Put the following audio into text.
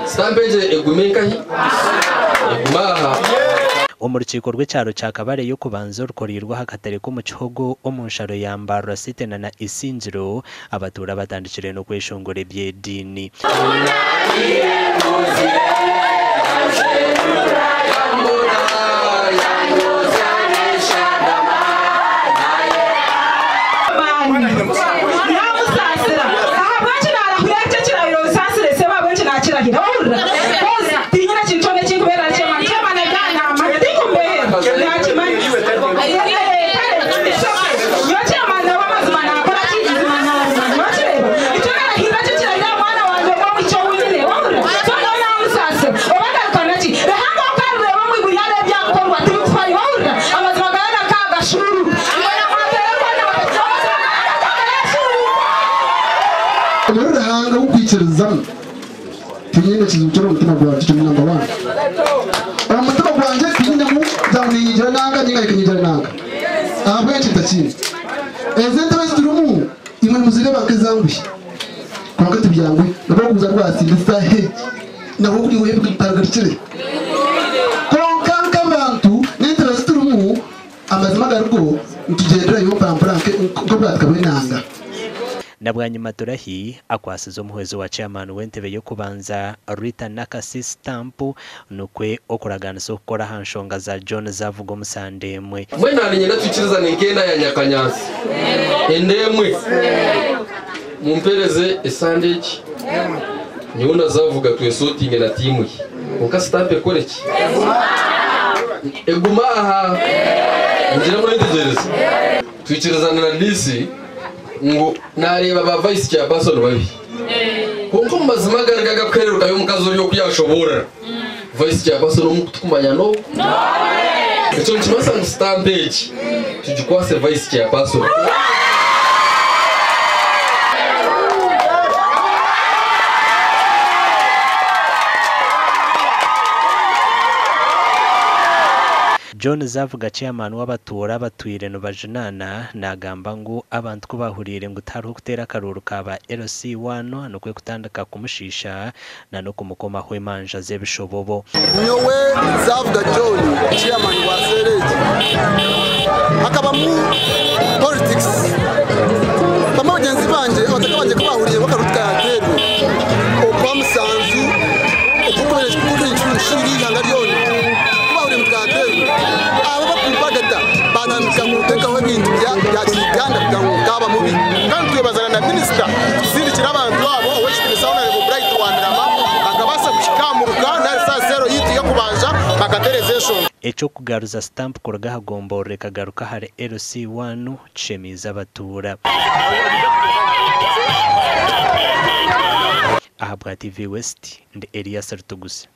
Sitampu egyo egume nkahi? Egume aha. Omu rukiiko rw'ekyaro kya Kabale y'okubanza orukoreirwe aha katare k'omu Kihogo omu nsharo ya Mbarara City na na Isingiro, abatuura batandikire n'okweshongora eby'ediini. Naamusaasira. Ahabw'enki naarahura eki ekirahiro nsaasire sebo ahabw'enki naakirahira? Wahurira? Koz tiinyine kintu kyona eki nkubeera Chairman. Chairman ebya naamanya tinkumubehera. Naakimanya. Kare it's okay. Nyowe chairman nawe amazima naakora ki? Mazima naabimanya. Wakireeba? Nikyo naarahirira eki ekirahiro aha mwana wangye ogwo omwishiki ou nyine. Wahurira? So nyowe naamusaasira. Oba agarukana ki? Ruhanga oku arireeba omu iguru yareeba ebyakukorwa tibikufayo. Wahurira? Amazima garaba nkagashuuruura. Omuri Ruhanga ow'okwikiririzamu, tiinyine kizibu kyona omu mutima gwangye, ekyo ni namba waani. Omu mutima gwangye tiinyinemu kugira ngu niinyingira nanka nainga reka nyingire nanka. Ahabw'enki ntakiine? Ezi entebe ezi turimu imwe nimuzireeba nk'ezanguhi, kwonka tibyanguhi. Nobu orikubuuza rwasindisa he, nabwo kuriho ebitaragarukire. Kwonka nk'abantu n'entebe ezi turimu, Amazima agarigo nitugyenderayo mpora mpora nk'obwatika bw'enanga. Na bwanyima Turahi akwasize omuhwezi wa chairman w'entebe y'okubanza Rita Nakasi sitampu nikwe okuraganisa okukora aha nshonga za John Zavuga omu sande emwe. Mbwenu aha niinyenda twikirizane nk'enda ya Nyakanyansi, enda emwe. Mumpeereze esande egi, nyowe na Zavuga twesotinge na tiimu ye. Kwonka sitampu ekore ki? Egume aha. Ningira mwetegyereza. Twikirizana na DC ngu nareeba ba vice chairperson babi. Kwonka omu mazima agari gagakuhererukayo omukazi ori oku yashoboorora vice chairperson omu kutikumanya no. Ekyo nikimanyisa ngu sitampu egi tugikwase vice chairperson. John Zavuga Chairman w'abatuura abatwire nibajunaana nagamba ngu abantu ku bahuriire ngu tihariho kuteera akaruuru ka ba LC one nikwo kutandika kumushiisha na n'okumukomaho emanja z'ebishobobo. Nyowe Zavuga John Chairman wa seera egi hakabamu politics bamwe bagyenzi bangye abataka bangye ku bahuriire ngu akaruuru tikayateerwe okwa musanju okukubaire eihanga ryona ku bahuriire ngu tikayateerwe abo abakumpagata batandika kuntekaho ebintu bya Uganda kugira ngu nkaaba mubi. Kandi twebazana na minisita kutusindikira abantu abo ow'ekitiinisa Honourable Bright Rwamirama bakabaasa kuhika aha muruka nari sa seero yaitu y'okubanja bakatereeza enshonga. Eky'okugaruza sitampu kuruga aha gomborora ekagaruka ahari LC one kishemiize abatuura. Ahabwa TV West, ndi Elias Rutugusa.